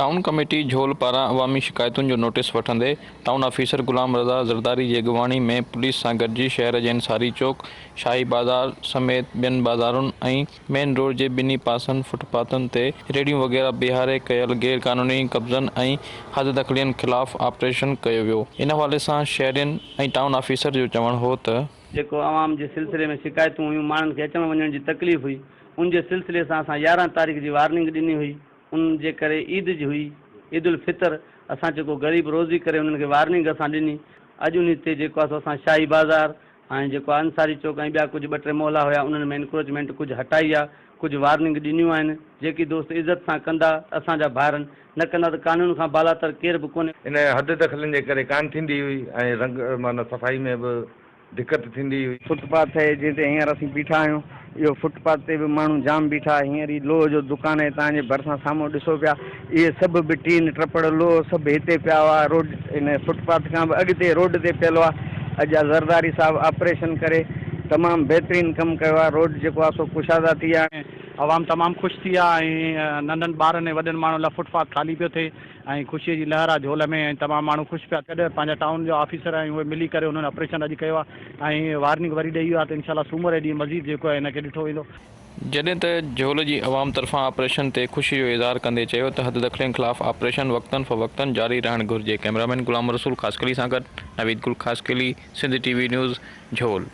Town committee جهول پاران عوامي شڪايتن جو نوٽيس وٺندي ٽائون آفيسر غلام رضا زرداري جي اڳواڻي ۾ پوليس سان گڏجي شهر جي انصاري چوڪ، شاهي بازار سميت ٻين بازارن ۽ مين روڊ جي ٻنهي پاسن فٽ پاٿن تي ريڙهيون وغيره بيهاري ڪيل غير قانوني قبضن ۽ حددخلين خلاف آپريشن ڪيو ويو. ان حوالي سان شهرين ۽ ٽائون آفيسر جو چوڻ هو ته. جيڪو عوام جي سلسلي ۾ شڪايتون هيون ماڻهن کي اچڻ وڃڻ جي تڪليف هئي ان جي سلسلي سان اسان 11 تاريخ جي وارننگ ڏني هئي ان جي ڪري عيد جي هئي عيد الفطر اسان جيڪو غريب روزي ڪري انهن کي وارننگ اسان ڏني اڄ انهي تي جيڪو آهي سو اسان شاهي بازار ۽ جيڪو آهي انصاري چوڪ ۽ ٻيا ڪجهه ٻه ٽي محلا هيا انهن ۾ انڪروچمينٽ ڪجهه هٽائي آ ڪجهه وارننگ ڏنيون آهن جيڪي دوست عزت سان ڪندا ته اسان جا ڀائرن نه ڪندا ته قانون کان بالاتر ڪير به ڪونهي. ان حد دخلين جي ڪري ڪانه ٿيندي هئي ۽ رنگ معنيٰ صفائي ۾ به دقت ٿيندي هئي. فٽ پاٿ آهي جنهن تي هينئر اسين بيٺا آهيون. اهو فٽ پاٿ تي به ماڻهو جام بيٺا. هينئر هي لوهه جو دڪان آهي توهان جي ڀرسان سامهون ڏسو پيا. اهي سڀ به ٽين ٽپڙ لوهه سڀ هتي پيا هئا. روڊ هن فٽ پاٿ کان به اڳتي روڊ تي پيل هئا. اڄ زرداري صاحب آپريشن ڪري تمام بهترين ڪم ڪيو آهي. روڊ جيڪو آهي سو ڪشاده ٿي ويا. عوام تمام خوش ٿي ويا ۽ ننڍن ٻارن ۽ وڏن ماڻهن لاء فٽ پاٿ خالي پيو ٿئي. ۽ خوشيء جي لهر آ جهول ۾ ۽ تمام ماڻهو خوش پيا ٿين. پنهنجا ٽائون جا آفيسر ۽ اهي ملي ڪري انهن آپريشن اڄ ڪيو آ ۽ وارننگ وري ڏئي ويو آ ته انشاء الله سومر جي ڏينهن مزيد جيڪو آهي ان کي ڏٺو ويندو. جڏهن ته جهول جي عوام طرفان آپريشن تي خوشي جو اظهار ڪندي چيو ته حددخلين خلاف آپريشن وقتن فوقتن جاري رهڻ گهرجي ڪئميرامين غلام رسول خاصخيلي سان گڏ Naveed Gul Khaskheli Sindh T V news Jhol.